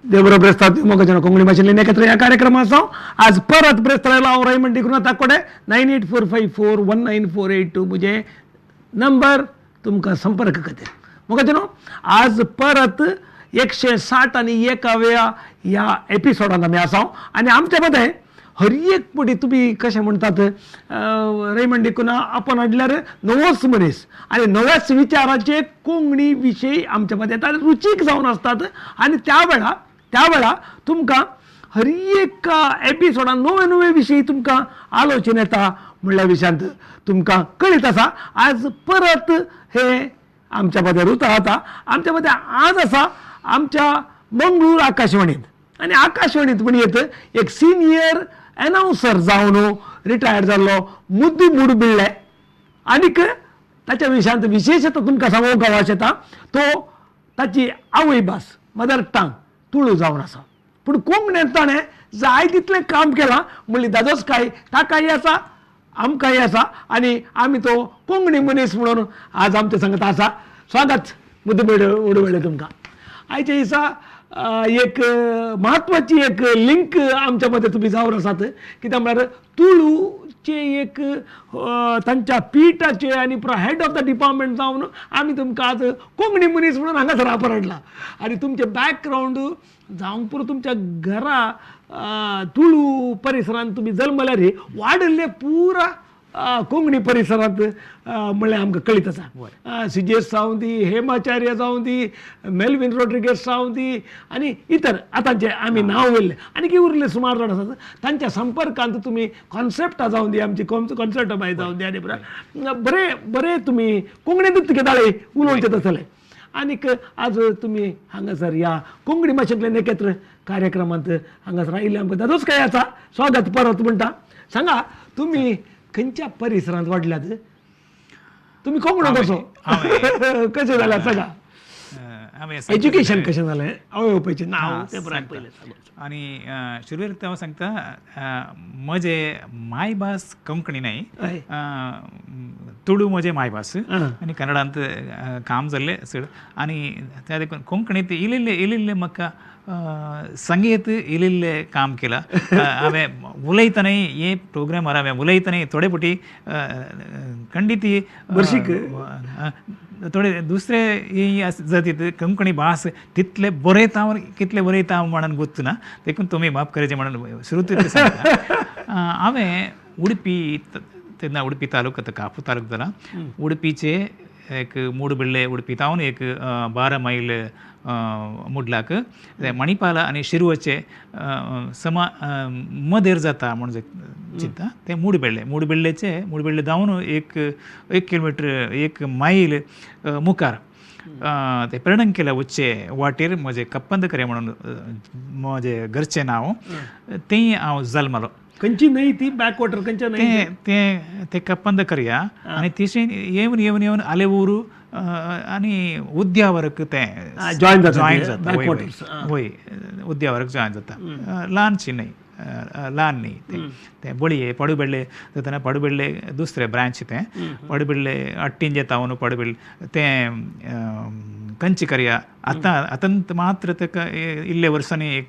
देवबरो ब्रेस्ताद मोगाजन कोंकणी भाशेंतल्यान एकत्र ह्या कार्यक्रमाचो आज परत ब्रेस्तारायलो. हांव रायमंड डिक्रुना ताकोडे. 9845419482 म्हजें नंबर तुमकां संपर्क खातीर. मोगाजनो, आज परत 161व्या ह्या एपिसोडान आमी आसा आनी आमच्या मदें हर एक पटी तुमी कशें म्हणटात, रैमंड डिकुना आपण हाडल्यार नवोच मनीस आनी नव्याच विचाराचे कोंकणी विशय आमच्या मदें येतात, रुचीक जावन आसतात आनी त्या वेळा तुमकां हर एक एपिसोडान नवे नवे विशय तुमकां आलोचन येता म्हणल्या विशयांत तुमकां कळीत आसा. आज परत हे आमच्या मदें रुता जाता. आमच्या मदें आज आसा आमच्या मंगळूर आकाशवाणींत आनी आकाशवाणींत म्हणयेत एक सिनियर अनाउन्सर जावन रिटायर्ड जाल्लो मुद्दू मुडबिल्ले. आनीक ताच्या विशयांत विशेश तुमकां सांगूंक गावास येता, तो ताची आवय भास, मदर टंग तुळू जावन आसा, पूण कोंकणींत ताणें जाय तितलें काम केलां म्हणली दादोस काय ताकाय आसा, आमकांय आसा आनी आमी तो कोंकणी मनीस म्हणून आज आमच्या संगत आसा. स्वागत मुद्दू उडवेळे तुमकां. आयच्या दिसा एक म्हत्वाची एक लिंक आमच्या मदें तुमी जावन आसात. कित्याक म्हळ्यार तुळूचे एक तांच्या पिठाचे आनी हेड ऑफ the department जावन आमी तुमकां आज कोंकणी मनीस म्हणून हांगासर आपर हाडला आनी तुमचें बॅकग्रावंड जावंक पुरो, तुमच्या घरा तुळू परिसरांत तुमी जल्मल्यार वाडिल्ले पुरा कोंकणी परिसरांत म्हणल्यार आमकां कळीत आसा. सिजेस जावं दी, हेमाचार्य जावं दी, मेलवीन रोड्रिगेस जावं दी आनी इतर आतांचे आमी नांव वयले आनी की उरले सुमार जाण आसात, तांच्या संपर्कांत तुमी कॉन्सेप्टां जावं दी, आमची कॉन्सेप्ट बाय जावं दी आनी बरें बरें तुमी कोंकणींतूच घेताले उलोवचें तसलें. आनीक आज तुमी हांगासर ह्या कोंकणी भाशेंतल्यान एकत्र कार्यक्रमांत हांगासर आयिल्ले आमकां दादोस काय आसा. स्वागत परत म्हणटा. सांगा, तुमी खंयच्या परिसरांत वाडल्यात? तुमी कोंकणो कसो कशें जाल्यार सांगा. हांवें एज्युकेशन कशें जालें, आवय बापायचें नांव तें बरें पयलें. आनी सुरवेक हांव सांगता, म्हजे मायभास कोंकणी न्हय, तुळू म्हजे मायभास आनी कन्नडांत काम जाल्लें चड आनी त्या देखून कोंकणींत इल्लें इल्लें म्हाका संगीत इल्लें काम केलां. हांवें उलयतनाय हे प्रोग्रामार हांवें उलयतनाय थोडे फावटी खंडीत बरशीक. थोडे दुसरे हे जातीत कोंकणी भास तितले बरयता कितले बरयता म्हणून गोत्त ना, देखून तुमी माफ करायचे म्हणून सुरू सांगता. हांवें उडपी, तेन्ना उडपी तालुका, आतां कापू तालुका जाला, उडपीचे एक मूडबिल्ले, उडपी तावन एक 12 मैल मुडलाक मणिपाला आनी शिरवचे समा मदेर जाता म्हणून चिंता तें मूडबेल्ले. मूडबेल्लेचे, मूडबेल्ले जावन एक एक किलोमिटर, एक मैल मुखार ते पेरणंकेला वचचे वाटेर म्हजें कप्पंदकरे म्हणून म्हजें घरचें नांव, तें हांव जल्मलो. खंयची न्हंय ती बॅकवॉटर खंयच्या न्हंय? ते ते ते कप्पंदकर्या आनी थंयसून येवन येवन येवन आलेऊरू आनी उद्यावरक तें जॉयन जाता. जॉयन जाता. बॅकवॉटर्स. वय, उद्यावरक जॉयन जाता. ल्हानशी न्हय, ल्हान न्हय तें. तें बळये पडुबेल्ले जातना पडुबेल्ले दुसरें ब्रांच तें पडुबेल्ले अट्टिंजे तावन पडुबेल्ले तें कंचिकर्या. आतां आतां मात्र ताका इल्ले वर्सांनी एक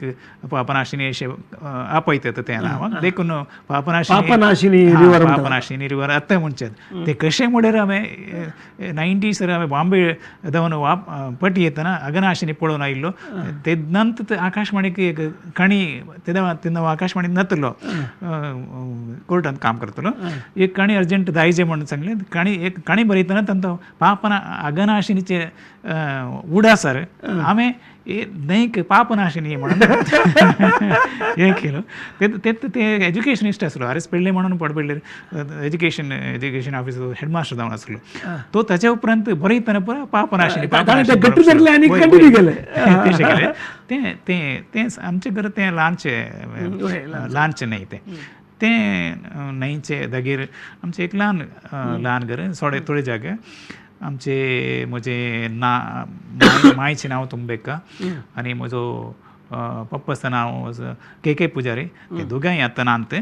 पापनाशिनी अशें आपयतात तें नांवाक, देखून पापनाशिनी. पापनाशिनी रिवर. पापनाशिनी रिवर आतां म्हणचें ते कशें म्हणल्यार हांवें नायन्टीसर हांवें बॉम्बे धांवन वाप पटी येतना अगनाशिनी पळोवन आयिल्लो. तेन्नांत आकाशवाणीक एक काणी, तेन्ना तेन्ना आकाशवाणी नातलो, कोर्टांत काम करतलो. एक काणी अर्जंट दायजे म्हणून सांगलें. काणी एक काणी बरयतना तांचो पापना अगनाशिनीचे उडासर हांवें न्हंयक पापनाशिनी म्हणून हें केलो. ते ते ते एज्युकेशनिस्ट आसलो आर एस पेडले म्हणून, पडपेडले एज्युकेशन ऑफिसर, हेडमास्टर जावन आसलो तो. ताच्या उपरांत बरयतना पुरो पापनाशिनी. घट्ट धरलें आनी कंटिन्यू केलें. तशें केलें. तें तें तें आमचें घर तें ल्हानशें, ल्हानशें न्हय तें. तें न्हंयचे दागेर आमचें एक ल्हान ल्हान घर, थोडे थोडे जागे आमचे. म्हजें ना मायचें नांव तुंबेका आनी म्हजो पप्पाचें नांव के के पुजारी. ते दोगांय आतां नात.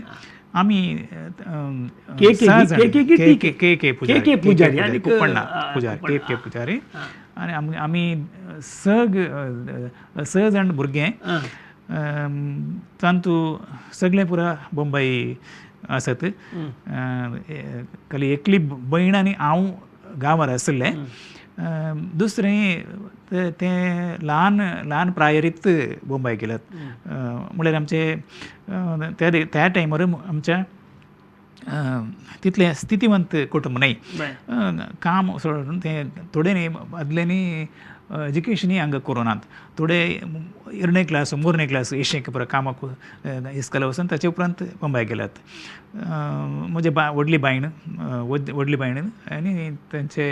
आमी के के? के के पुजारी. के पुजारी. कुप्पण्णा पुजारी, के के पुजारी. आनी आमी स जाण भुरगे, तांतू सगळे पुरा बोंबय आसात. खाली एकली भयण आनी हांव गांवार आशिल्लें. दुसरें ते ल्हान ल्हान प्रायरीत बोंबय गेल्यात. म्हणल्यार आमचे त्या टायमार आमच्या तितलें स्थितीवंत कुटुंब न्हय. काम सोडून ते थोडे न्ही आदल्यांनी एज्युकेशनूय हांगा करूं नात. थोडे इरणे क्लास, मोरणे क्लास एशें पुरो कामाक इस्कोला वचून ताचे उपरांत बोंबय गेल्यात. म्हजे व्हडली बायण, व्हडली बायण आनी तांचे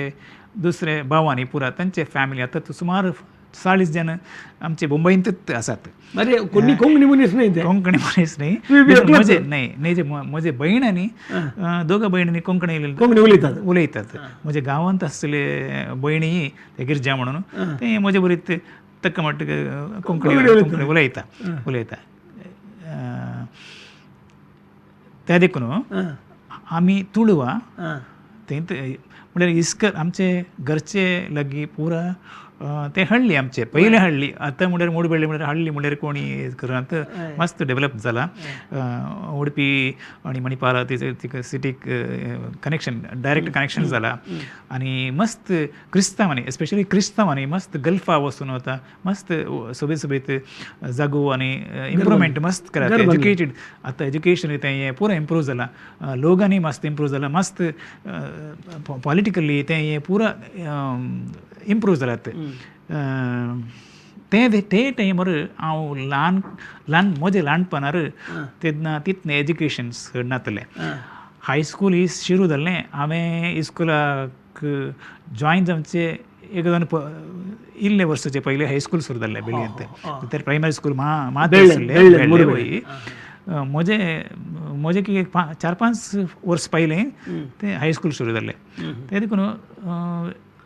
दुसरे भाव आनी पुरा तांचे फॅमिली आतां सुमार 40 जाण आमचे मुंबयंतूच आसात. अरे, कोणी कोंकणी मनीस न्हय ते? कोंकणी मनीस न्ही. तुवें बी एकलोच? म्हजे न्हय न्हय, जे म्हजे भयण आनी दोगां भयणींनी कोंकणी कोंकणी उलयतात. उलयतात. म्हज्या गांवांत आसले भयणी ते गिरजा म्हणून, ते म्हजे बरीत तक्क मट्ट कोंकणी कोंकणी उलयता. कोंकणी उलयता उलयता. त्या देखून आमी तुळवा थंय म्हणल्यार इस्कल आमचे घरचे लागीं पुरा ते हळ्ळी, आमचे पयले हळ्ळी. आतां म्हणल्यार मुडबेळ्ळी म्हणल्यार हळ्ळी म्हणल्यार कोणी करनात, मस्त डेवलप जाला. उडपी आनी मणिपाल तिका सिटीक कनेक्शन, डायरेक्ट कनेक्शन जाला आनी मस्त क्रिस्तांवांनी, एस्पेशली क्रिस्तांवांनी मस्त गल्फा वचून वता, मस्त सोबीत सोबीत जागो आनी इम्प्रुवमेंट मस्त करात. घर बांदलें. एज्युकेटेड, आतां एज्युकेशन तें हें पुरा इम्प्रूव जाला, लोकांनी मस्त इम्प्रूव जाला, मस्त पॉलिटिकली तें हें पुरा इम्प्रूव जालात. ते ते टायमार हांव ल्हान ल्हान, म्हजें ल्हानपणार तेन्ना तितलें एज्युकेशन चड नासलें. हायस्कूल ही सुरू जाल्लें. हांवें इस्कुलाक जॉयन जावचें एक दोन इल्ले वर्साचे पयलीं हायस्कूल सुरू जाल्लें बेळ्ळेंत. तर प्रायमरी स्कूल मा मात बेळ्ळे, आसलें. बेळ्ळे, बेळ्ळे. मुरबेळ्ळे. वय म्हजे म्हजे की एक 4-5 वर्स पयलीं तें हायस्कूल सुरू जाल्लें. तें देखून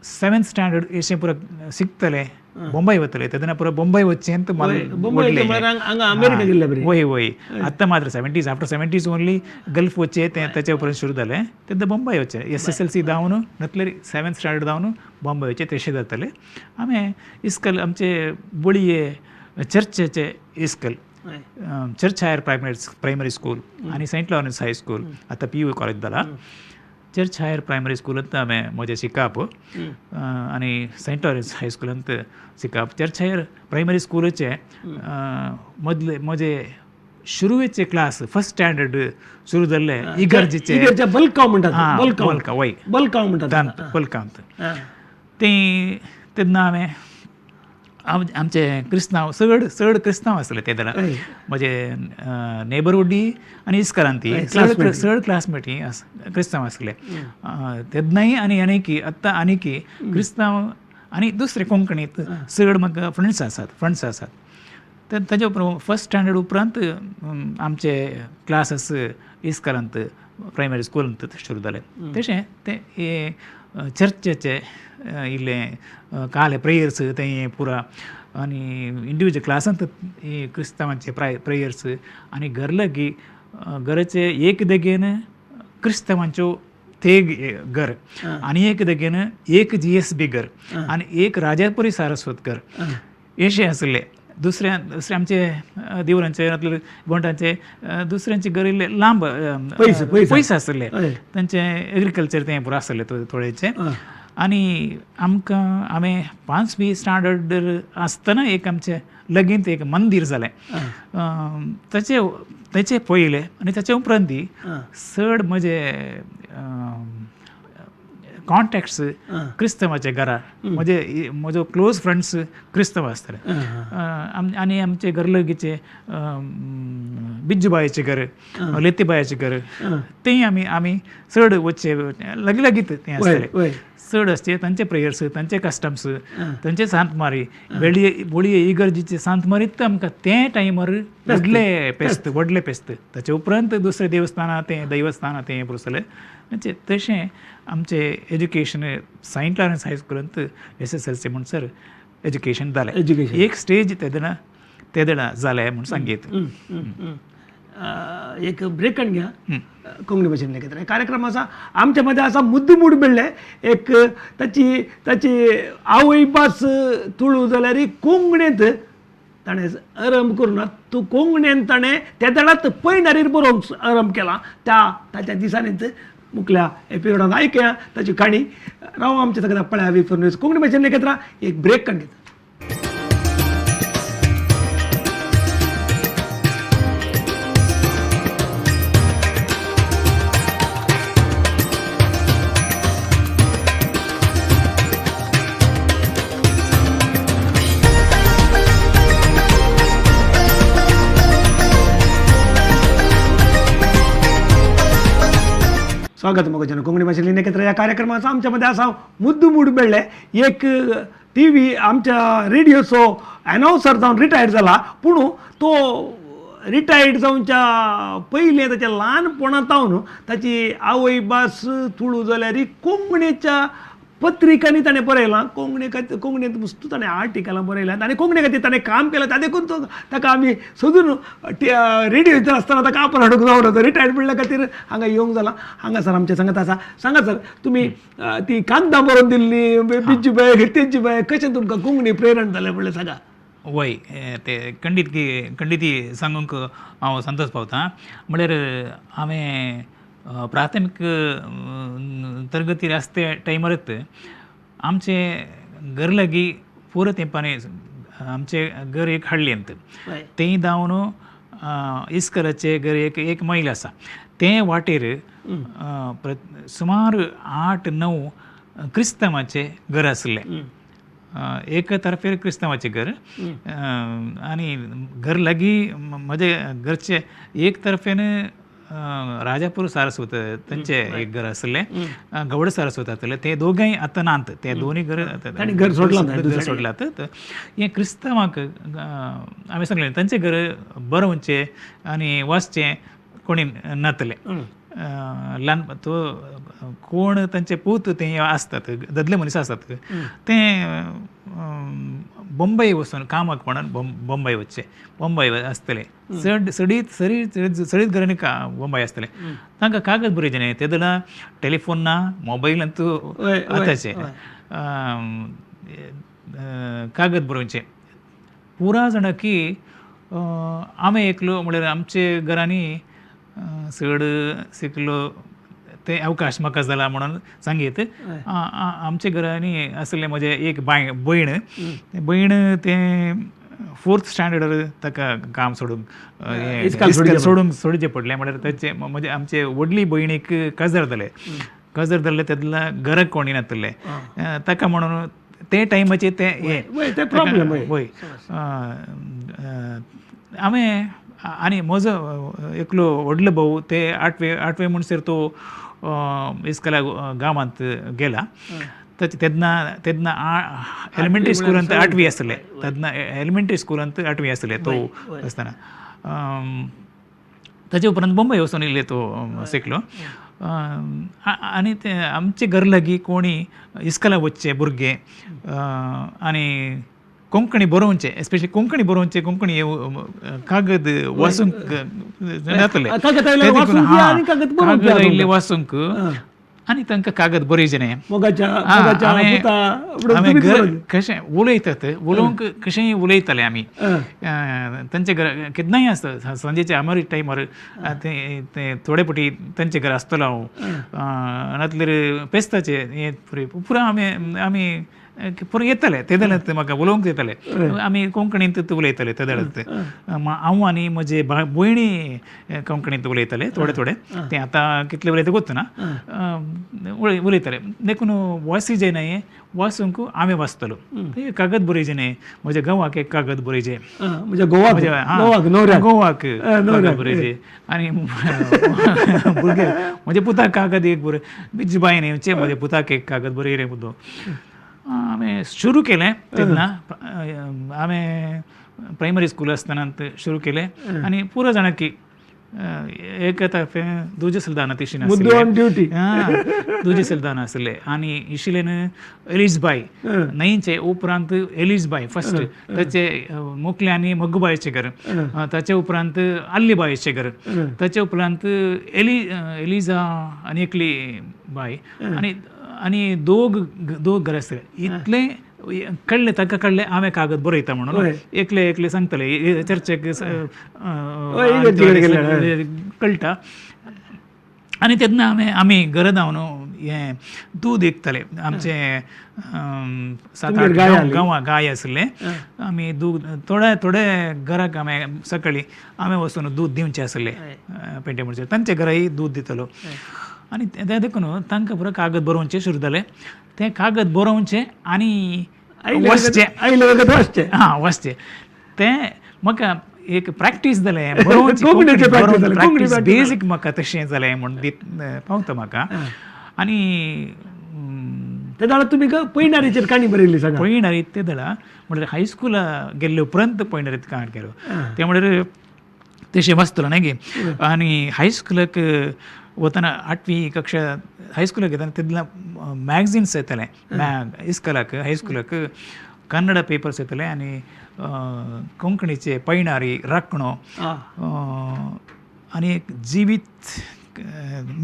सेवेंथ स्टँडर्ड अशें पुरा शिकतले बोंबय वतले तेन्ना पुरा बोंबय वचचें. बोंबय म्हळ्यार हांगा अमेरिका गेल्ले बरी. वय वय, आतां मात्र 70s, after 70s only Gulf वचचे तें ताच्या उपरांत सुरू जालें. तेन्ना बोंबय वचचें, एसएसएलसी जावन नातल्यार सेवेंथ स्टँडर्ड जावन बॉम्बे वचचें, तशें जातालें. हांवें इस्कल आमचे बळये चर्चेचें इस्कल, चर्च हायर प्रायमरी स्कूल आनी सेंट लॉरन्स हायस्कूल, आतां पीयू कॉलेज जाला. चर्च हायर प्रायमरी स्कुलांत हांवें म्हजें शिकप आनी सेंट लॉरन्स हायस्कुलांत शिकप. चर्च हायर प्रायमरी स्कुलाचे मदले म्हजे सुरवेचे क्लास, फर्स्ट स्टँडर्ड सुरू जाल्ले इगर्जेचे. इगर्जे बलकांव म्हणटात. हां. बलकांव. बलकांव, वय. बलकांव म्हणटात. तांत बलकांत ती तेन्ना हांवें आमचे क्रिस्तांव, चड चड क्रिस्तांव आसले ते वेळार. म्हजे नेबरहुडी आनी इस्कलांत ती चड classmate. चड क्लासमेटी क्रिस्तांव आसले तेन्नाय आनी आनीकी आतां आनीकी क्रिस्तांव आनी दुसरे कोंकणीत चड म्हाका फ्रेंड्स आसात, फ्रेंड्स आसात. तर ताजे उपरांत फर्स्ट स्टँडर्ड उपरांत आमचे क्लासीस इस्कलांत, प्रायमरी स्कुलांत सुरू जाले. तशें तें हे चर्चेचे इल्लें काले प्रेयर्स तें पुरा आनी इंडिविज्युअल क्लासांत हे क्रिस्तांवांचे प्रेयर्स आनी घर लागीं घराचे एक देगेन क्रिस्तांवांच्यो तेग घर आनी एक देगेन एक जीएसबी घर आनी एक राजापुरी सारस्वत घर अशें आसलें. दुसऱ्या दुसरे आमचे देवरांचे नातल्यार गोंटांचे दुसऱ्यांचे घर इल्ले लांब पयस, पयस. पयस आसले. तांचे एग्रीकल्चर तें पुरो आसलें थोडेचें. आनी आमकां हांवें पांचवी स्टँडर्ड आसतना एक आमचें लगींत एक मंदीर जालें. ताचे ताचे पयलें आनी ताचे उपरांत चड म्हजे कॉन्टेक्ट्स क्रिस्तांवाच्या घरा, म्हजे म्हजो क्लोज फ्रेंड्स क्रिस्तांव आसताले. आनी आमचे घर लागींचे बिज्जूबायचें घर, लेतीबायाचें घर, तेंय आमी आमी चड वचचे, लागीं लागींच तें आसतालें. चड आसचे तांचे प्रेयर्स, तांचे कस्टम्स, तांचे सांतमारी, वेळये बोळये इगर्जीचे सांतमारीत आमकां ते टायमार व्हडले फेस्त, व्हडले फेस्त. ताचे उपरांत दुसरें देवस्थानां तें दैवस्थानां तें पुरसलें. म्हणजे तशें आमचें एज्युकेशन सेंट लॉरन्स हायस्कुलांत एसएसएलसी म्हणसर एज्युकेशन जालें. एज्युकेशन. एक स्टेज तेदना तेदना जालें म्हूण सांगीत. एक ब्रेकन घ्या कोंकणी भाशेन घेतले कार्यक्रम आसा आमच्या मध्ये असा मुद्दू मेळ्ळे एक ताची ताची आवय भास तुळू जाल्यार कोंकणींत ताणें आरंभ करूं ना तूं कोंकणीन ताणें त्या दळात पयणारीर बरोवंक आरंभ केला त्या ताच्या दिसांनीच मुखल्या एपिसोडान आयकया ताची काणी राव आमच्या सगळ्या पळया वी फोर न्यूज कोंकणी भाशेन एकत्र एक ब्रेक काण घेता. स्वागत मग कोंकणी भाषेतली एकत्र या कार्यक्रमाचा आमच्यामध्ये असा मुद्दू मूड मेळ्ळे एक टी व्ही आमच्या रेडियोचो अनाउन्सर जावन रिटायर्ड जाला पूण तो रिटायर्ड जावच्या पयलें ताच्या ल्हानपणांत ताची आवय भास तुळू जाल्यार कोंकणीच्या पत्रिकांनी ताणें बरयलां कोंकणी खातीर कोंकणींत वस्तू ताणें आर्टिकलां बरयल्यात आनी कोंकणी खातीर ताणें काम केलां त्या देखून तो ताका आमी सोदून रेडियोचेर आसतना ताका आपण हाडूंक जावना तो रिटायर्ड म्हणल्या खातीर हांगा येवंक जाला. हांगासर आमच्या सांगत आसा सांगा सर तुमी ती कागदां बरोवन दिल्ली बिज्जी बाय तेजी बाय कशें तुमकां कोंकणी प्रेरण जालें म्हणलें सांगा. वय ते खंडीत खंडीत सांगूंक हांव संतोश पावता. म्हळ्यार हांवें प्राथमीक तरगतीर आसता त्या टायमारच आमचे घर लागीं पुरो तेंपानी आमचे घर एक हाडलें तें धांवन इस्कराचे घर एक एक मैल आसा तें वाटेर सुमार 8-9 क्रिस्तांवाचें घर आसलें. एक तर्फेर क्रिस्तांवाचें घर आनी घर लागीं म्हजे घरचे एक तर्फेन राजापूर सारस्वत तांचे एक घर आसलें, गवड सारस्वत आसलें. ते दोगांय आतां नात, ते दोनूय घर घर सोडलात. हें क्रिस्तांवांक हांवें सांगलें तांचें घर बरोवचें आनी वाचचें कोणी नातलें. ल्हान तो कोण तांचे पूत ते आसतात दादले मनीस आसतात ते बॉम्बे वचून कामाक म्हणून बॉम्बे वचचे बॉम्बे आसतले चड सडीत सरी सडीत घरांनी बॉम्बे आसतले. तांकां कागद बरोवचें न्ही, ते जाल्यार टेलिफोन ना मोबायल अंतू आतांचे कागद बरोवचें पुरा जाणा की आमी एकलो म्हळ्यार आमचे घरांनी चड शिकलो ते अवकाश म्हाका जाला म्हणून सांगीत. आमच्या घरांनी आसलें म्हजें एक बाय भयण भयण तें 4th स्टँडर्डार ताका काम सोडूंक सोडूंक सोडचें पडलें. म्हळ्यार ताचें म्हजे आमचे व्हडली भयणीक काजार जालें, काजार जालें तेन्ना घराक कोणी नासलें ताका म्हणून ते टायमाचेर तें हें वय हांवें आनी म्हजो एकलो व्हडलो भाव ते आठवे म्हणसर तो इस्कला गांवांत गेला. तेन्ना तेन्ना एलिमेंट्री स्कुलांत 8वी आसलें, तेन्ना एलिमेंट्री स्कुलांत 8वी आसलें तो आसतना. ताचे उपरांत बॉम्बे वचून येयले तो शिकलो. आनी ते आमचे घर लागीं कोणी इस्कला वचचे भुरगे आनी कोंकणी बरोवचें, एस्पेशली कोंकणी बरोवचें, कोंकणी कागद वाचूंक जातलें, कागद आयिल्लें वाचूंक आनी तांकां कागद बरोवचें न्ही. हांवें कशें उलयतात उलोवंक कशेंय उलयताले आमी तांचे घर केन्नाय आसता सांजेचे आमारी टायमार ते थोडे फावटी तांचे घर आसतलो हांव नातल्यार पेस्ताचे हें पुरा आमी आमी पुरो येताले ते जाल्यार म्हाका उलोवंक येताले. आमी कोंकणींत उलयताले ते जाल्यार हांव आनी म्हजे भयणी कोंकणींत उलयताले थोडे थोडे, ते आतां कितले उलयता गोत्त ना उलयताले. देखून वासीजे न्हय वाचूंक हांवें वाचतलो कागद बरोवचें न्हय. म्हज्या गांवाक एक कागद बरोवचें, गोवाक कागद बरोवचें आनी भुरगे म्हज्या पुताक कागद एक बरय बिज्जी बायन येवचें म्हज्या पुताक एक कागद बरयलें मुद्दो हांवें सुरू केलें. तेन्ना हांवें प्रायमरी स्कूल आसतना सुरू केलें आनी पुरो जाणा की एक दुजे सलदाना तिशीन आसले, दुजे सलदाना आसले आनी इशिलेन एलिजबाय न्हंयचे उपरांत एलिजबाय फर्स्ट, ताचे मोकले आनी मग्गूबायचे घर, ताचे उपरांत आल्लीबायचे घर, ताचे उपरांत एलिजा आनी एकली बाय आनी आनी दोग दोग घर आसले. इतलें कळ्ळें ताका, कळ्ळें हांवें कागद बरयता म्हणून एकले एकले सांगतले चर्चेक कळटा. आनी तेन्ना हांवें आमी घरा धांवन हें दूद विकताले, आमचे 7-8 गांवां गाय आसले, आमी दूद थोडे थोडे घराक आमी सकाळीं आमी वचून दूद दिवचें आसलें पेंटे म्हणचे तांचे घराय दूद दितलो. आनी तें देखून तांकां पुरो कागद बरोवचें सुरू जालें, तें कागद बरोवचें आनी वचचें, हां वचचें. तें म्हाका एक प्रॅक्टीस जालें बरोवचें, प्रॅक्टीस बेजीक म्हाका तशें जालें म्हूण पावता म्हाका. आनी ते दाडा तुमी पयणारीचेर काणी बरयल्ली सांगा. पयणारी ते दाडा म्हणल्यार हायस्कुला गेल्ले उपरांत पयणारीत काणी केलो ते म्हणल्यार तशें वाचतलो न्ही गे. आनी हायस्कुलाक वतना 8वी कक्षा हायस्कुलाक येतना तेन्ना मॅगझिन्स येतालें इस्कॉलाक, हायस्कुलाक कन्नडा पेपर्स येताले आनी कोंकणीचे पयणारी, राखणो आनी एक जिवीत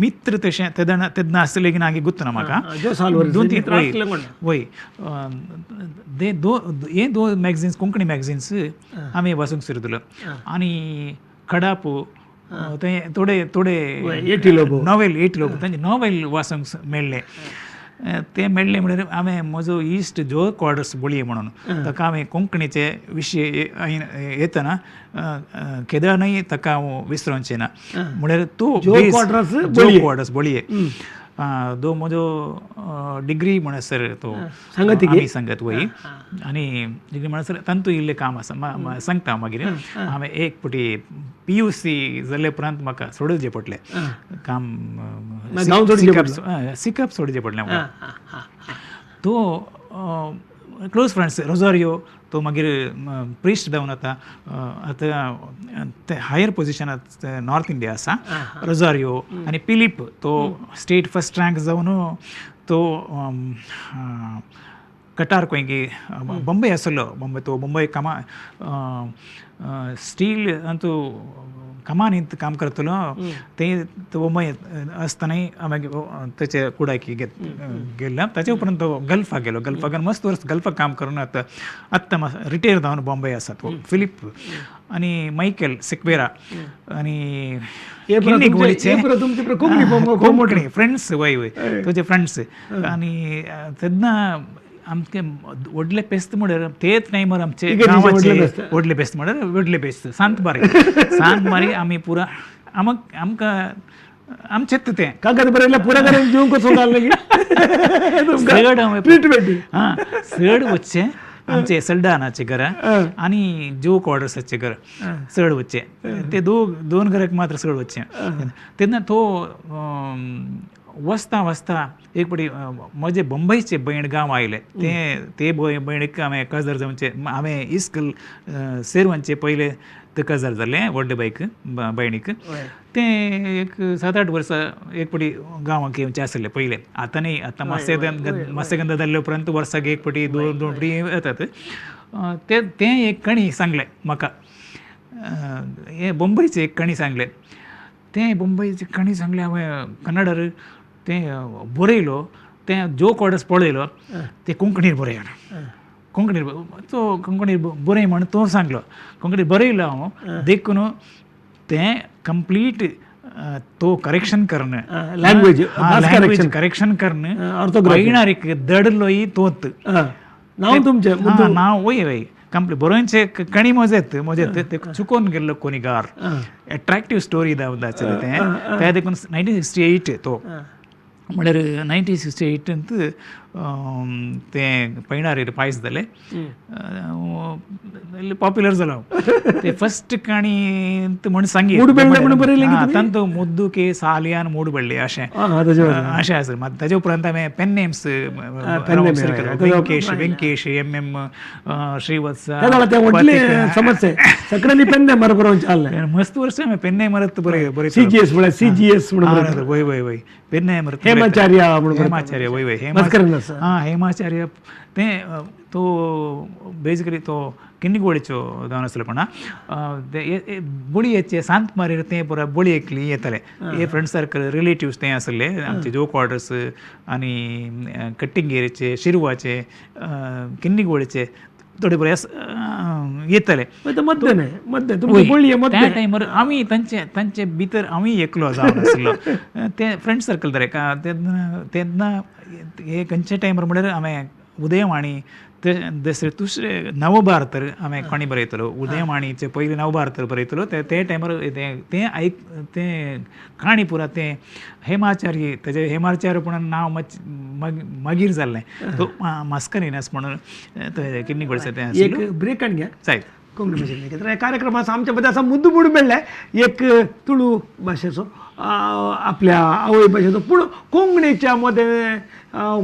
मित्र तशें तेन्ना तेन्ना आसलें की ना गुत्तना म्हाका दोन तीन वय हे दोन मॅगझिन्स कोंकणी मॅगझिन्स आमी वाचूंक सुरू जालो. आनी खडापू थंय थोडे थोडे नॉवेल एटी लोक तांचे नॉवेल वाचूंक मेळ्ळे, ते मेळ्ळे म्हणल्यार हांवें म्हजो इश्ट जो क्वाड्रस बोळये म्हणून ताका हांवें कोंकणीचे विशय येतना केदळानूय ताका हांव विसरोचें ना. म्हणल्यार तो जो क्वाड्रस बोळये दो म्हजो डिग्री म्हणसर तो आमी सांगत वय आनी डिग्री म्हणसर तांतू इल्लें काम आसा सांगता मागीर. हांवें एक फावटी PUC जाले उपरांत म्हाका सोडचें पडलें काम, सिकअप सोडचें पडलें म्हाका. तो क्लोज फ्रेंड्स रोजारियो तो मागीर प्रिस्ट जावन आतां आतां ते हायर पोजिशनात नॉर्थ इंडिया आसा रोजारियो. आनी पिलीप तो स्टेट फर्स्ट रँक जावन तो कटार खंय की बॉम्बे आसलो, बॉम्बे तो बॉम्बे कामा स्टील अंतू कमानींत काम करतलो ते बॉम्बे आसतनाय मागीर तेचे कुडायकी गेल्लो. ताचे उपरांत तो गल्फाक गेलो, गल्फाक मस्त वर्स गल्फाक काम करून आतां आत्तां रिटायर जावन बॉम्बे आसा तो फिलीप. आनी मायकेल सिक्वेरा आनी कोंकणी फ्रेंड्स वय वय तुजे फ्रेंड्स. आनी तेन्ना आमचे व्हडले फेस्त म्हणल्यार तेच टायमार आमचे गांवाचे व्हडले फेस्त म्हणल्यार व्हडले फेस्त सांतबारी, सांतबारी आमी पुरा आमकां आमचेच तें कागद बरयल्यार पुरा करून दिवंक चड हां चड वचचें आमचे सलडानाचे घरा आनी जो क्वार्टर्साचे घर चड वचचें, ते दोन घराक मात्र चड वचचें. तेन्ना तो वचता वचता एक फावटी म्हजे बंबयचे भयण गांव आयले, ते ते भयणीक हांवें काजार जावचें, हांवें इस्कल सेरवांचे पयले ते काजार जालें व्हडले बायक भयणीक, तें एक 7-8 वर्सां एक फावटी गांवाक येवचें आसलें पयलें. आतां न्ही, आतां मातशें मातशें गंदा जाल्ले उपरांत वर्साक एक फावटी दोन दोन फावटी येतात. तें तें एक कणी सांगलें म्हाका, हें बंबयचें एक कणी सांगलें, तें बंबयचें कणी सांगलें हांवें कन्नडार तें बरयलो, तें जो क्वार्टर्स पळयलो तें कोंकणीर बरयलो, कोंकणीर तो कोंकणीर बरय म्हण तो सांगलो, कोंकणीर बरयलो हांव देखून तें कंप्लीट तो करेक्शन करणं, लँग्वेज लँग्वेज करेक्शन करणं, पयणारीक दडलोय तोत नांव तुमचें नांव वय वय कंप्लीट बरोवचे कणी मजेत मजेत ते चुकोन गेल्लो कोनिगार एट्रॅक्टीव स्टोरी दावता तें, तें देखून 1968 तो म्हळ्यार 1968 तें पयणारेर पायस जालें, पॉप्युलर जालो हांव. ते फस्ट काणी म्हण सांगी तांतू मुद्दू के सालियान मूडबळ्ळी अशें अशें आसा. मात ताजे उपरांत हांवें pen names Venkesh Venkesh M M Shrivatsa मस्त वर्स हांवें पेन मरत बरें बरें सीजीएस वय वय वय पेन मरत हेमाचार्य हेमाचार्य वय वय हां हेमाचार्य तें तो बेजिकली तो किन्निगोळीचो जावन आसलो पण बळयेचे सांत मारीर तें पुरा बळयेकली येताले हे फ्रेंड सर्कल रिलेटिव्स ते आसले आमचे जो क्वार्टर्स आनी कट्टिंगेरीचे शिरवाचे किन्निगोळीचे थोडे बरे येताले. त्या टायमार आमी तांचे तांचे भितर आमी एकलो जावन आसलो ते फ्रेंड सर्कल तरे तेन्ना तेन्ना हे खंयच्या टायमार म्हळ्यार हांवें उदयवाणी दुसरे दुसरे नवभारत हांवें कोणी बरयतलो उदयवाणीचे पयलीं नवभारत बरयतलो ते टायमार तें आयक तें काणी पुरा तें हेमाचार्य तेजें हेमाचार्य पूण नांव मागीर जाल्लें तो मास्करिनस म्हणून किन्नी गोळचे तें एक ब्रेक आनी घ्या जायत कोंकणी भाशेन. तर ह्या कार्यक्रमाचो आमच्या मदें आसा मुद्दो म्हूण मेळ्ळें एक तुळू भाशेचो आपल्या आवय भाशेचो पूण कोंकणीच्या मदें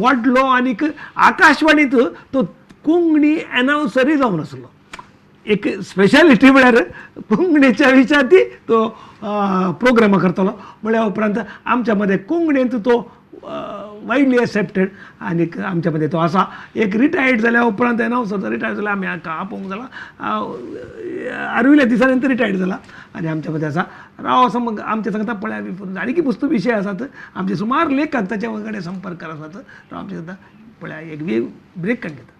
वाडलो आनीक आकाशवाणींत तो कोंकणी एनावन्सरूय जावन आसलो. एक स्पेशालिटी म्हळ्यार कोंकणीच्या विशयांत तो प्रोग्रामां करतालो. म्हळ्या उपरांत आमच्या मदें कोंकणींत तो वायडली एक्सेप्टेड आनीक आमच्या मदें तो आसा. एक रिटायर्ड जाल्या उपरांत एनावन्सर रिटायर्ड जाल्या आमी हाका आपोवंक जाला आर्विल्ल्या दिसांनी रिटायर्ड जाला आनी आमच्या मदें आसा. राव असो मग आमच्या सांगता पळया आनी वस्तू विशय आसात आमचे सुमार लेखक ताच्या कडेन संपर्क आसात. राव आमच्या सांगता पळया एक ब्रेक काडून घेता.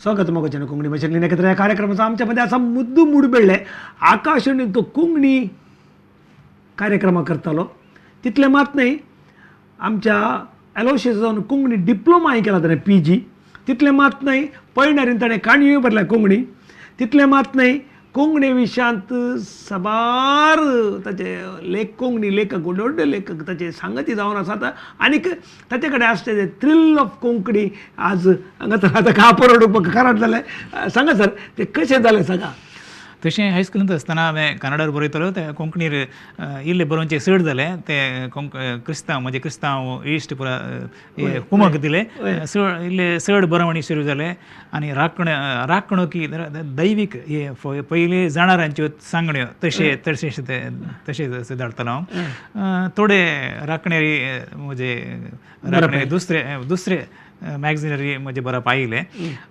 स्वागत मोगाच्यानं कोंकणी भाशेंतल्यान एकत्र ह्या कार्यक्रमाचा आमच्यामध्ये असा मुद्दो मुडबेळ्ळे आकाशवाणी तो कोंकणी कार्यक्रमा करतालो. तितलें मात न्हय आमच्या एलोशियस जावन कोंकणी डिप्लोमाय केला ताणें PG. तितलें मात न्हय पयणारीन ताणें काणयोय बरल्या कोंकणी. तितलें मात न्हय कोंकणी विशयांत साबार ताचे लेख कोंकणी लेखक व्हडले व्हडले लेखक ताचे सांगती जावन आसात आनीक ताचे कडेन आसचे ते थ्रिल ऑफ कोंकणी आज हांगा तर आतां कापड कराट जालें. सांगा सर ते कशें जालें सांगा. तशें हायस्कुलांत आसतना हांवें कन्नडार बरयतालो ते कोंकणीर इल्लें बरोवचें चड जालें ते क्रिस्तांव म्हजे क्रिस्तांव इश्ट पुरा कुमक दिले चड इल्लें चड बरोवणी सुरू जालें. आनी राखण राखणो की दैवीक हे पयलीं जाणारांच्यो सांगण्यो तशें तशें तशें धाडटालो हांव. थोडे राखणेरी म्हजे राखणे दुसरे दुसरे मॅगझिनरी म्हजें बरप आयलें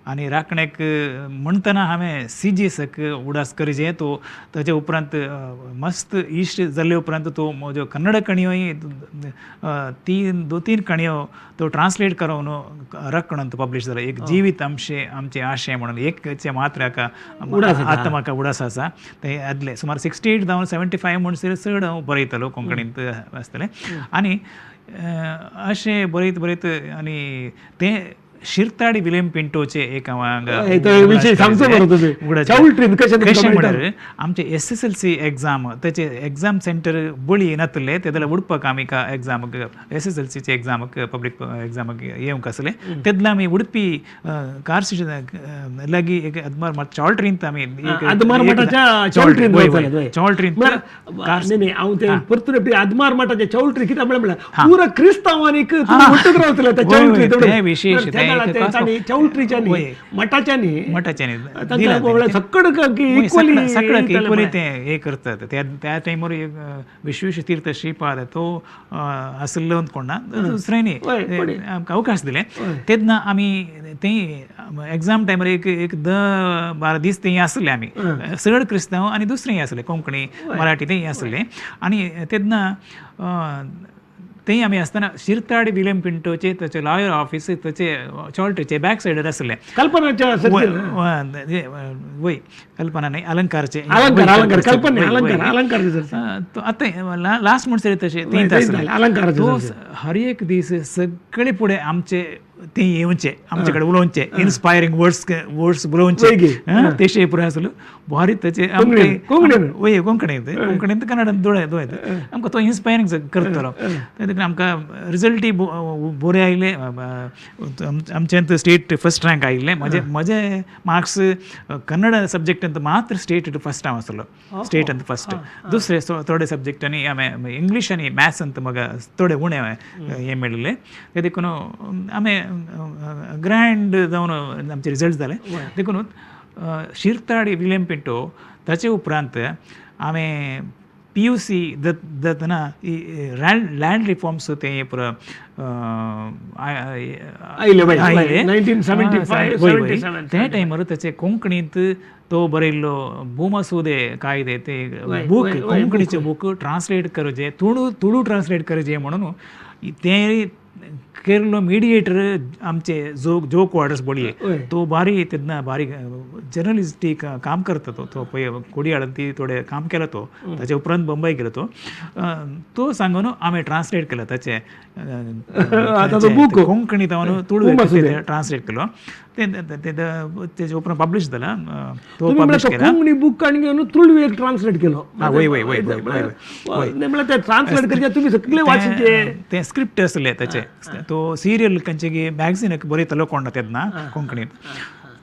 आनी राखणेक म्हणटना हांवें सीजीएसाक उडास करचे तो ताजे उपरांत मस्त इश्ट जाल्ले उपरांत तो म्हज्यो कन्नड काणयोय तीन दोन तीन काणयो तो ट्रान्सलेट करून राखणून पब्लिश जालो. एक जिवीत आमचें आमचें आशय म्हणून एकचे मात्र हाका आतां म्हाका उडास आसा. ते आदले सुमार 68 जावन 75 म्हणसर चड हांव बरयतालो कोंकणींत आसतलें. आनी अशें बरयत बरयत आनी तें शिरताडी विलियम पिंटोचे एक हांगा कशें म्हळ्यार आमचे SSLC exam ताचे एग्जाम सेंटर बळी नातले ते जाल्यार उडपाक आमी एग्जामाक SSLCचे एग्जामाक पब्लीक एग्जामाक येवंक आसले तेन्ना आमी उडपी कार स्टेशन लागीं एक अदमार चॉल्ट्रींत आमी चॉल्ट्रींत हांव ते परतून अदमार मठाच्या चौलट्री कित्याक म्हळ्यार पुरा क्रिस्तांवांनी रावतले विशेश चौलट्रीच्यानी मठाच्यानी मठाच्यानी सगळं इक्वली ते हे करतात. त्या टायमार विश्वेश तीर्थ श्रीपाद तो आसलो कोण ना दुसऱ्यांनी आमकां अवकाश दिले. तेन्ना आमी ते एग्जाम टायमार एक एक 10-12 दीस ते आसले आमी चड क्रिस्तांव आनी दुसरेय आसले कोंकणी मराठी तेय आसले. आनी तेन्ना थंय आमी आसतना शिरताडी विलियम पिंटोचे ताचे लॉयर ऑफिस ताचे चॉल्ट्रीचे बॅक सायडर आसलें. कल्पनाच्या वय कल्पना न्ही, अलंकारचे, अलंकार. आतां लास्ट म्हणसर तशें थंय आसलें. तो हर एक दीस सगळे फुडें आमचे ते येवचे, आमचे कडेन उलोवचे, इन्स्पायरींग वर्ड्स वर्ड्स उलोवचे, तेशे पुराय आसलो भारी ताचे. वय कोंकणींत, कोंकणींत कन्नडांत दोळे दोळे आमकां तो इन्स्पायरींग करतलो. देखून आमकां रिजल्टय बरे आयले. आमच्यांत स्टेट फर्स्ट रँक आयिल्लें. म्हजे म्हजे मार्क्स कन्नड सब्जेक्टांत मात्र स्टेट फर्स्ट हांव आसलो, स्टेटांत फर्स्ट. दुसरे थोडे सब्जेक्टांनी हांवें इंग्लीश आनी मॅथ्सांत म्हाका थोडे उणें हें मेळिल्लें. ते देखून हांवें ग्रँड जावन आमचे रिजल्ट जाले. देखून शिरताडी विलियम पिंटो ताचे उपरांत हांवें PUC जातना लँड रिफॉर्म्स ते पुरो आयले. त्या टायमार ताचे कोंकणींत तो बरयल्लो भूमसुदे कायदे ते बूक, कोंकणीचे बूक ट्रान्सलेट करचे, तुळू तुळू ट्रान्सलेट करचे म्हणून ते केरलो मिडिएटर आमचे जो जो क्वार्टर्स बोळये तो भारी तेन्ना भारी जर्नलिस्टीक काम करता तो, तो पळय कोडियाळांत ती थोडें काम केलो तो, ताचे उपरांत बंबय गेलो तो. तो सांगून हांवें ट्रान्सलेट केलो ताचे कोंकणी तावन तुळू ट्रान्सलेट केलो. तेजे उपरांत पब्लिश जाला तो, पब्लिश केला कोंकणी बूक आनी घेवन तुळू एक ट्रान्सलेट केलो. वय वय वय वय ट्रान्सलेट करचे तुमी सगळे वाचचे ते स्क्रिप्ट आसले ताचे. तो सिरियल खंयचे मॅगझीन बरयतालो कोण तेन्ना कोंकणींत,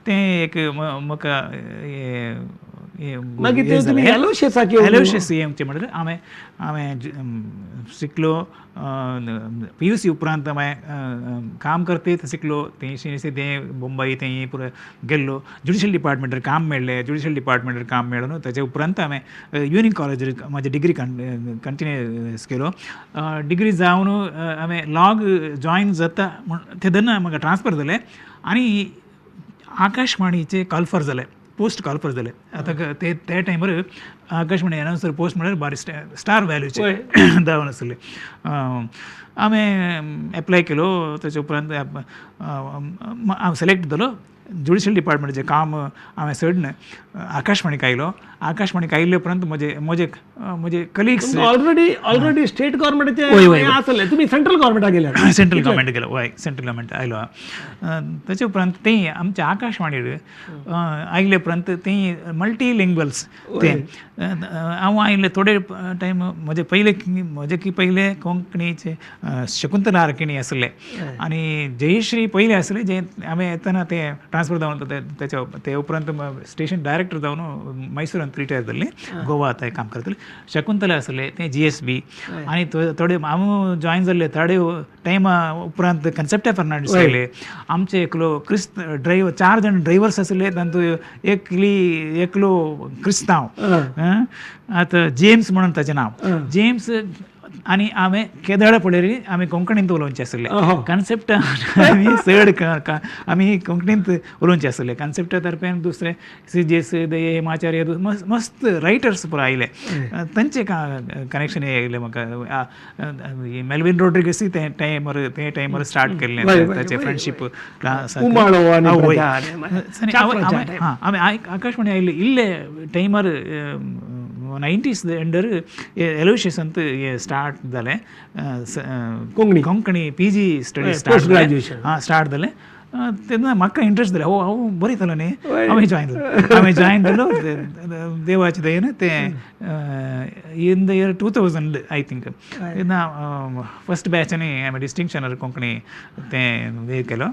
तें एक म्हाका एलोशियस येवचें म्हणल्यार हांवें हांवें शिकलो PUC उपरांत हांवें काम करते शिकलो. थंय तें मुंबय थंय पुरो गेल्लो, ज्युडिशियल डिपार्टमेंटार काम मेळ्ळें. ज्युडिशियल डिपार्टमेंटार काम मेळून ताचे उपरांत हांवें युनियन कॉलेजीर म्हजी डिग्री कंटिन्यूस केलो. डिग्री जावन हांवें लॉग जॉयन जाता म्हण तेन्ना म्हाका ट्रान्सफर जालें आनी आकाशवाणीचे कॉल्फर जालें, पोस्ट कॉल्फर जाले. आतां ते त्या टायमार आकाशवाणी अनाउन्सर पोस्ट म्हळ्यार बारी स्टार व्हॅल्यूचे जावन आसले. हांवें एप्लाय केलो, ताचे उपरांत हांव सिलेक्ट जालो. ज्युडिशियल डिपार्टमेंटाचें काम हांवें सोडून आकाशवाणीक आयलो. आकाशवाणीक आयिल्ले उपरांत म्हजे म्हजे म्हजे कलिग्स ऑलरेडी ऑलरेडी स्टेट गव्हर्मेंटाचें आसलें, तुमी सेंट्रल गव्हर्मेंटाक गेले. सेंट्रल गव्हर्मेंट गेलो, वय सेंट्रल गव्हर्मेंट आयलो. ताचे उपरांत तें आमच्या आकाशवाणीर आयले उपरांत तें मल्टी लिंग्वल्स तें हांव आयिल्ले थोडे टायम म्हजे पयले म्हजे की पयले कोंकणीचे शकुंतला आरकिणी आसले आनी जयश्री पयले आसले, जे हांवें येतना ते ट्रान्सफर जावन तेच्या ते उपरांत स्टेशन डायरेक्टर जावन मैसूरांत रिटायर जाल्ले, गोवा थंय काम करतले. शकुंतला आसले ते GSB आनी थोडे हांव जॉयन जाल्ले थोडे टायमा उपरांत कन्सेप्टा फर्नांडीस आयले. आमचे एकलो क्रिस्त ड्रायवर, 4 जाण ड्रायवर्स आसले, तातूंत एकली एकलो क्रिस्तांव, आतां जेम्स म्हणून ताचें नांव, जेम्स. आनी हांवें केदळ पळयली आमी कोंकणींत उलोवचें आसलें. कन्सेप्ट आमी चड आमी कोंकणींत उलोवचें आसलें. कन्सेप्टा तर्फेन दुसरे CGS Hemacharya मस्त रायटर्स पुरो आयले, तांचे कनेक्शन येयलें म्हाका. मेल्विन रोड्रिगस ते टायमार ते टायमार स्टार्ट केल्लें ताचें फ्रेंडशीप. हांवें आकाशवाणी आयले इल्ले टायमार 90s अंडर एलोशियसांत स्टार्ट जालें Konkani Konkani PG study start start जालें. तेन्ना म्हाका इंट्रस्ट जालें, हो हांव बरयतलो न्ही, हांवें जॉयन जालो. हांवें जॉयन जालो देवाचे दयेन तें in the year 2000 I think तेन्ना फर्स्ट बॅचांनी हांवें डिस्टिंक्शनार कोंकणी तें हें केलो,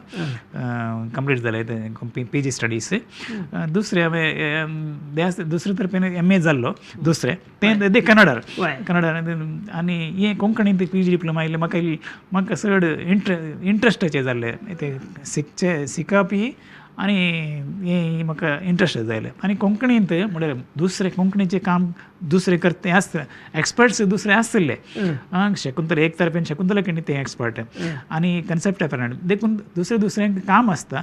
कंप्लीट जालें तें PG studies. दुसरें हांवें दुसरे तर्फेन MA जाल्लो, दुसरें तें कन्नडार कन्नडार. आनी हें कोंकणींत PG diploma आयलें. म्हाका म्हाका चड इंट्रस्टाचें जाल्लें तें शिकचें शिकपी आनी हें म्हाका इंट्रस्ट जालें. आनी कोंकणींत म्हणल्यार दुसरें कोंकणीचें काम दुसरें करते आसता एक्सपर्ट्स दुसरे आसले. शकुंतला एक तर्फेन शकुंतला किणी तें एक्सपर्ट आनी कन्सेप्टा फर्नांडीस, देखून दुसरें दुसऱ्यांक काम आसता.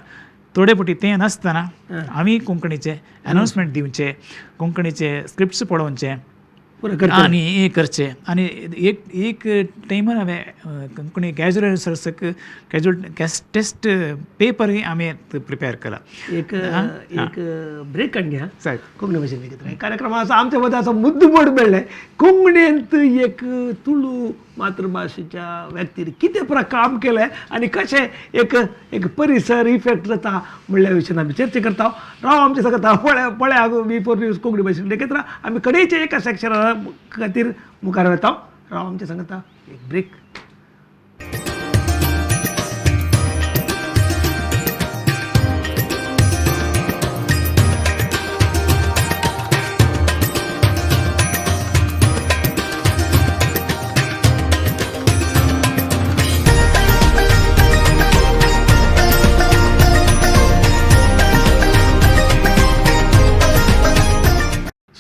थोडे फावटी तें नासतना आमी कोंकणीचे अनाउन्समेंट दिवचे, कोंकणीचे स्क्रिप्ट्स पळोवचे, आनी हें करचें. आनी एक एक टायमार हांवें कोंकणी कॅज्युअल रिसर्चाक कॅज्युअल टेस्ट पेपरूय आमी प्रिपेर केला. एक एक ब्रेक काडून घ्या कोंकणी भाशेन एकत्र कार्यक्रमाचो आमच्या मदें असो मुद्दो बोड मेळ्ळें. कोंकणींत एक तुळू मातृभाशेच्या व्यक्तीन कितें पुरा काम केलें आनी कशें एक एक परिसर इफेक्ट जाता म्हणल्या विशयान आमी चर्चा करता. राव आमच्या सांगता पळय पळय V4 news Konkani भाशेन एकत्र आमी कडेचे एका सेक्शना खातीर मुखार वता. राव आमच्या सांगता एक ब्रेक.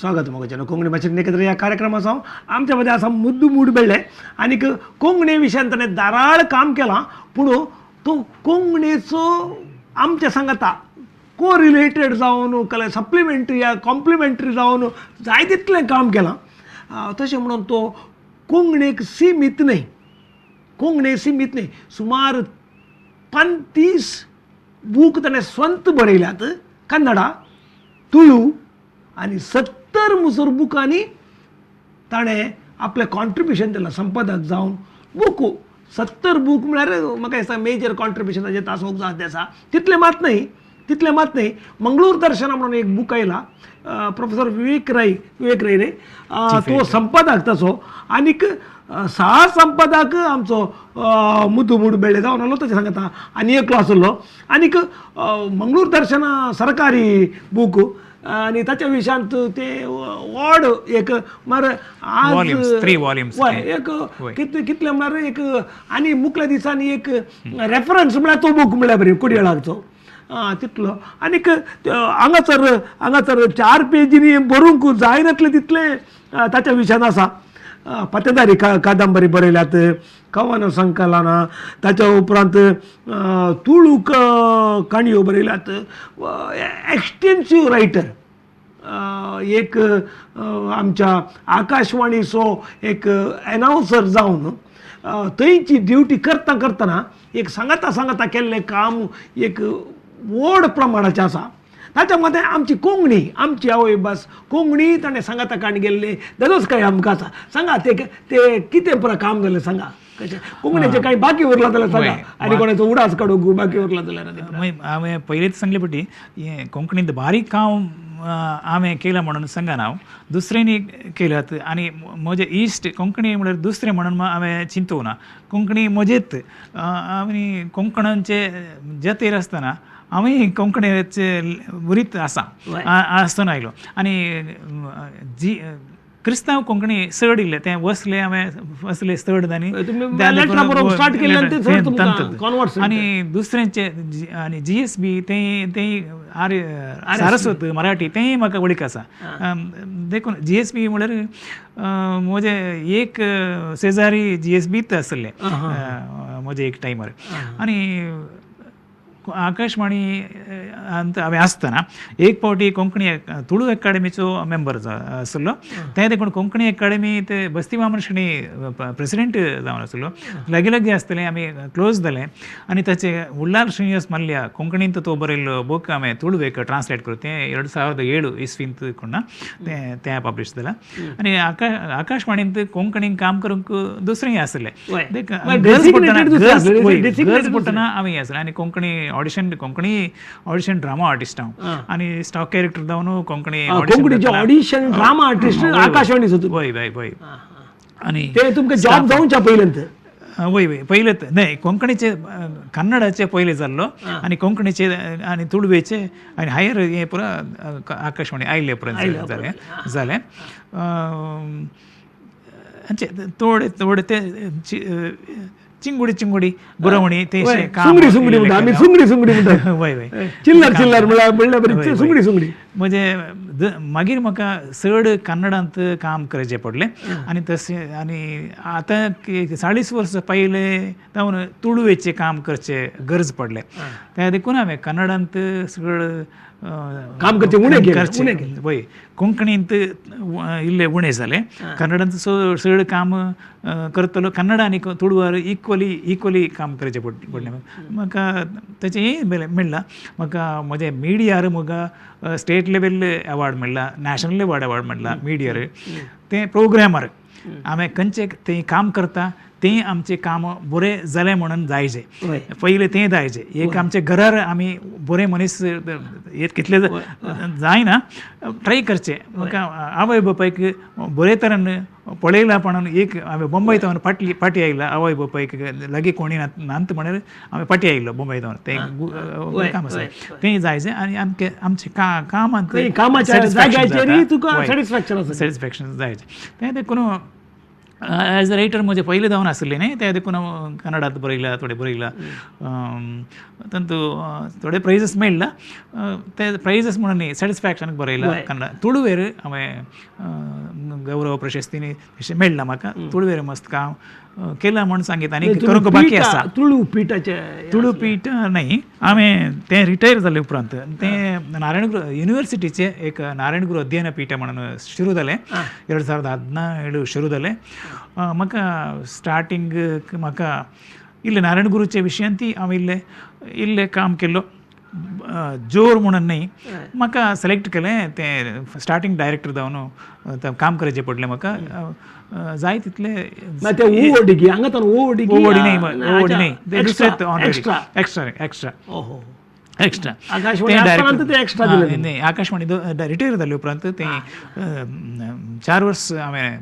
स्वागत मोगाच्यानो कोंकणी भाशेन एकत्र ह्या कार्यक्रमाचो आमच्या मदें आसा मुद्दो मूड मेळ्ळें आनीक कोंकणी विशयान ताणें दाराळ काम केलां, पूण तो कोंकणीचो आमच्या सांगाता को रिलेटेड जावन कला सप्लिमेंटरी या कॉम्प्लिमेंटरी जावन जाय तितलें काम केलां. तशें म्हणून तो कोंकणीक सीमीत न्हय, कोंकणीक सीमीत न्हय. सुमार 35 बूक ताणें स्वंत बरयल्यात, कन्नडा, तुळू आनी 70 मुसर बुकांनी ताणें आपलें कॉन्ट्रिब्युशन दिलां संपादक जावन. बुकू 70 बूक म्हळ्यार म्हाका दिसता मेजर कॉन्ट्रिब्युशन ताजें आसूंक जाय आसा. तितलें मात न्हय, तितलें मात न्हय, मंगळूर दर्शना म्हणून एक बूक आयला, प्रोफेसर विवेक राय, विवेक राय न्हय तो संपादक ताचो. आनीक सहा संपादक आमचो मुद्दो मूड बेळ्ळे जावन आसलो ताचे सांगता आनी एकलो आसलो. आनीक मंगळूर दर्शना सरकारी बूक आनी ताच्या विशयांत ते व्हड एक मार आज एक कितले म्हळ्यार एक आनी मुखल्या दिसांनी एक रेफरन्स म्हळ्यार तो बूक म्हळ्यार बरी कुडयेळाचो तितलो. आनीक हांगासर हांगासर 4 पेजींनी बरोवंक जायनातलें तितलें ताच्या विशयान आसा. पतेदारी कादंबरी बरयल्यात, कवन संकलनां, ताच्या उपरांत तुळू काणयो बरयल्यात. एक्सटेन्सीव रायटर एक आमच्या आकाशवाणीचो एक एनावन्सर जावन थंयची ड्युटी करता करतना एक सांगाता सांगाता केल्लें काम एक व्हड प्रमाणाचें आसा. ताच्या मदें आमची कोंकणी, आमची आवय भास कोंकणी ताणें सांगाता काण गेल्ले ददोस काय आमकां आसा. सांगा ते ते कितें पुरा काम जालें सांगा, कशें कोंकणीचें कांय बाकी उरलां जाल्यार सांगा, आनी कोणाचो उडास काडूंक बाकी उरलां जाल्यार. हांवें पयलींच सांगलें पटी हें कोंकणींत बारीक काम हांवें केलां म्हणून सांगना हांव, दुसऱ्यांनी केल्यात. आनी म्हजे इश्ट कोंकणी म्हळ्यार दुसरें म्हणून हांवें चिंतूंक ना, कोंकणी म्हजेच. आनी कोंकणांचे जातीर आसतना हांवें कोंकणीचे वरीत आसा आसतना आयलो. आनी जी क्रिस्तांव कोंकणी चड इल्लें तें वसलें हांवें वसलें चड आनी आनी दुसऱ्यांचे आनी जी एस बी तें तें आर्य सारस्वत मराठी तेंय म्हाका वळीक आसा. देखून जी एस बी म्हळ्यार म्हजे एक शेजारी जी एस बीत आसले म्हजे एक टायमार. आनी आकाशवाणी हांवें आसतना एक फावटी कोंकणी तुळू एकाडेमीचो मेंबर आसलो, तें देखून कोंकणी एकाडेमी ते बस्ती वामन शणी प्रेसिडेंट जावन आसलो, लागीं लागीं आसतलें आमी क्लोज जालें. आनी ताचे उल्लाल श्रीनिवास मल्ल्या कोंकणींत तो बरयल्लो बूक हांवें तुळवेक ट्रान्सलेट करून तें 2007 इस्वींत कोण तें तें पब्लिश जालां. आनी आकाशवाणींत कोंकणीन काम करूंक दुसरेंय आसलें, गरज पडटना आमी आसलें. आनी Konkani audition, Konkani audition drama artist हांव आनी स्टॉक कॅरेक्टर जावन Konkani audition drama artist Akashvani. वय वय वय. आनी ते तुमकां जॉब जावच्या पयलें? वय वय पयलें न्हय, कोंकणीचे कन्नडाचे पयलें जाल्लो आनी कोंकणीचे आनी तुळवेचे आनी हायर हें पुरा आकाशवाणी आयले उपरांत जालें जालें. थोडे थोडे ते चिंगुडी चिंगुडी गुरवणी ते सुंगडी सुंगडी म्हणटा आमी, सुंगडी सुंगडी म्हणटा. वय वय चिल्लर चिल्लर म्हणल्यार बरी सुंगडी सुंगडी. म्हणजे मागीर म्हाका चड कन्नडांत काम करचें पडलें. आनी तशें आनी आतां 40 वर्सां पयलें तावन तुळवेचें काम करचें गरज पडलें, त्या देखून हांवें कन्नडांत चड काम करचें उणें केलें. वय कोंकणींत इल्लें उणें जालें, कन्नडांत चड काम करतलो. कन्नडा आनी तुळुवार इक्वली काम करचें पडलें म्हाका. ताचें हें मेळ्ळां म्हाका. म्हजें मिडियार म्हाका स्टेट लेवल अवॉर्ड मेळ्ळा, नॅशनल लेवल अवॉर्ड मेळ्ळा मिडियार. तें प्रोग्रामार हांवें खंयचे थंय काम करता तें आमचें काम बरें जालें म्हणून जायजें, पयलें तें जायजें. एक आमच्या घरार आमी बरें मनीस कितले जायना ट्राय करचें. म्हाका आवय बापायक बरे तरेन पळयला म्हणून एक हांवें बॉम्बे थावन फाटी आयला. आवय बापायक लागीं कोणी नात म्हणल्यार हांवें फाटी आयलो बॉम्बे थावन. तें काम आसा तें जायजें. आनी आमचें आमचें कामांत सॅटिस्फॅक्शन जायजें. तें देखून एज अ रायटर म्हजें पयलें जावन आसलें न्ही, तें देखून हांव कन्नडांत बरयलां, थोडें बरयलां, तातूंत थोडे प्रायझीस मेळ्ळा. ते प्रायझीस म्हणून न्ही, सॅटिस्फॅक्शनाक बरयलां कन्नडा. तुळुवेर हांवें गौरव प्रशस्तीनी अशें मेळ्ळां म्हाका. तुळुवेर मस्त काम केलां म्हूण सांगित आनी करूंक बाकी आसा. तुळू पीठाचें तुळू पीठ न्ही, हांवें तें रिटायर जाले उपरांत तें नारायणगुरू युनिवर्सिटीचें एक नारायणगुरू अध्ययन पीठ म्हणून सुरू जालें 2017 सुरू जालें. म्हाका स्टार्टींग म्हाका इल्लें नारायणगुरूच्या विशयांत ती हांव इल्लें इल्लें काम केल्लो, जोर म्हणून न्ही. म्हाका सिलेक्ट केलें तें स्टार्टींग डायरेक्टर जावन काम करचें पडलें म्हाका. जाय तितले ओडी न्ही, एक्स्ट्रा एक्स्ट्रा एक्स्ट्रा न्ही. आकाशवाणी रिटायर जाले उपरांत तें 4 वर्स हांवें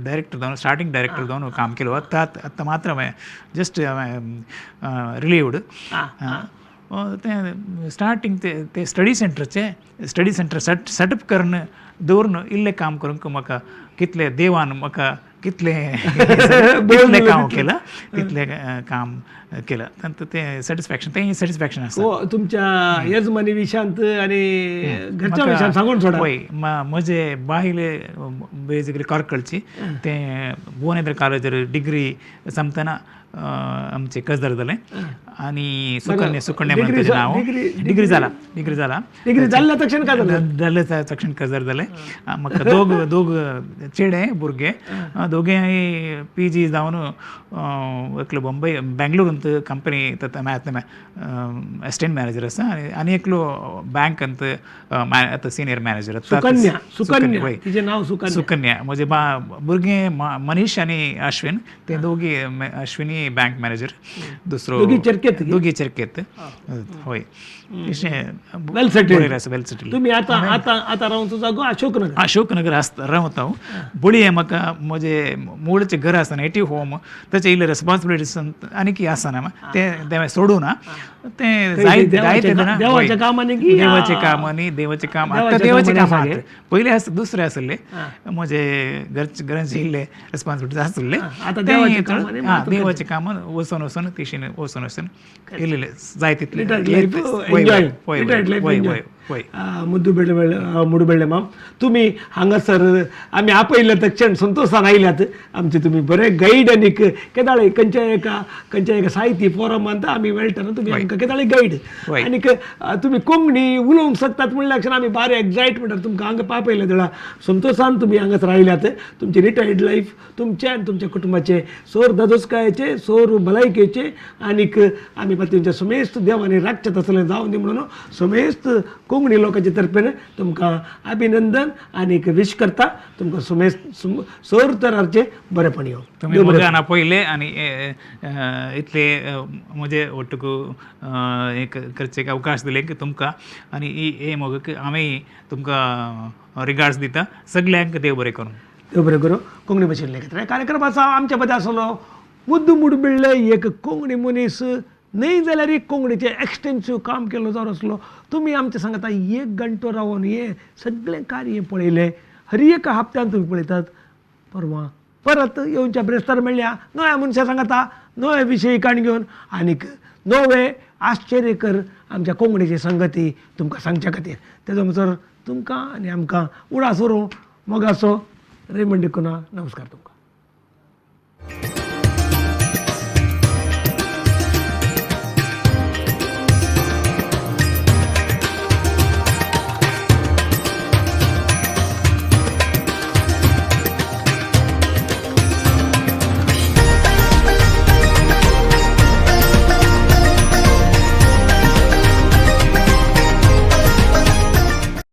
डायरेक्टर जावन, स्टार्टींग डायरेक्टर जावन काम केलो. आतां आतां मात्र हांवें जस्ट हांवें रिलीवड. तें स्टार्टींग ते स्टडी सेंटरचे स्टडी सेंटर सेटअप करून दवरून इल्लें काम करूंक म्हाका कितलें देवान म्हाका कितलें कितलें काम केलां तितलें काम केलां. तातूंत तें सॅटिस्फॅक्शन, तें सॅटिस्फॅक्शन आसा. तुमच्या येजमानी विशयांत आनी घरच्या विशयांत सांगून सोडा. वय, म्हजे बायल बेजिकली कार्कळची. तें भुवनेंद्र कॉलेजीर डिग्री सोंपतना आमचें कजर जालें आनी सुकन्या, सुकन्या म्हणून ताजें नांव. डिग्री जाला, डिग्री जाला, डिग्री जाल्ल्या तक्षण काय जालें? जाल्ले तक्षण कजर जालें. म्हाका दोग दोग चेडे भुरगे, दोगेय पी जी जावन एकलो बॉम्बे बेंगलोरांत कंपनी असिस्टंट मॅनेजर आसा आनी आनी एकलो बँकांत आतां सिनियर मॅनेजर. सुकन्या, सुकन्या तिजें नांव सुकन्या. सुकन्या म्हजे बा भुरगे मनीश आनी अश्विन, ते दोगी. अश्विनी बँक मॅनेजर, दुसरो दोगी चेरकेत, दोगी चेरकेत. हय, अशें. वेल सेटल्ड. आसा, वेल सेटल्ड. तुमी आतां आतां आतां रावचो जागो अशोकनगर. अशोकनगर आसता रावता हांव. बळये म्हाका म्हजें मूळचें घर आसा, नेटीव होम, ताचें इल्लें रेस्पॉन्सिबिलिटीज आनीक आसना, तें तें सोडूं ना. तें जाय जाय तेन्ना देवाच्या कामांनी, देवाचें काम आनी देवाचें काम आतां देवाचें काम आतां पयलीं आसा दुसरें आसलें म्हजें घरचे घरांचे इल्लें रेस्पॉन्सिबिलिटीज आसलें. आतां देवाचें काम. देवाचें कामान वचोन वचोन तिशीन वचोन वचोन इल्लें जाय तितलें. वय मुद्दू बेळे मुडुबेळे माम, तुमी हांगासर आमी आपयले तक्षण संतोशान आयल्यात. आमचे तुमी बरे गायड आनीक केदाळे खंयच्या एका साहित्य फोरमांत आमी मेळटना तुमी आमकां केदाळे गायड आनीक तुमी कोंकणी उलोवंक शकतात म्हणल्यार क्षण आमी बारे एक्सायटमेंटार तुमकां हांगा पापयले तेळा संतोशान तुमी हांगासर आयल्यात. तुमची रिटायर्ड लायफ तुमचे आनी तुमच्या कुटुंबाचे सोर दादोसकायेचे, सोर भलायकेचे आनीक आमी तुमच्या समेस्त देवांनी राखचें तसलें जावं दी म्हणून समेस्त कोंकणी लोकांचे तर्फेन तुमकां अभिनंदन आनीक विश करता. तुमकां समेस्त सोर तरांचे बरेपण येवं. तुमी मोगान आपयले आनी इतले म्हजे ಒಟ್ಟುಗು एक करचे अवकाश दिले की तुमकां आनी ही मोगाक आमी तुमकां रिगार्ड्स दिता. सगल्यांक देव बरें करूं. देव बरें करूं. कोंकणी भाशेन लेखित कार्यक्रमाचो आमच्या मदें आसलो मुद्दू मुडबिळ्ळे, एक कोंकणी मनीस न्हय जाल्यार एक कोंकणीचें एक्सटेन्सीव काम केल्लो जावन आसलो. तुमी आमच्या सांगता एक घंटो रावन हें सगळें कार्य पळयलें. हर एका हप्त्यान तुमी पळयतात. परवां परत येवच्या ब्रेस्तार मेळ्ळ्या नव्या मनशां सांगता, नवे विशय काण घेवन आनीक नवे आश्चर्यकर आमच्या कोंकणीची संगती तुमकां सांगच्या खातीर. तेजो म्हणसर तुमकां आनी आमकां उडास व्हरूं मोगाचो रेमंड डिकुना. नमस्कार तुमकां.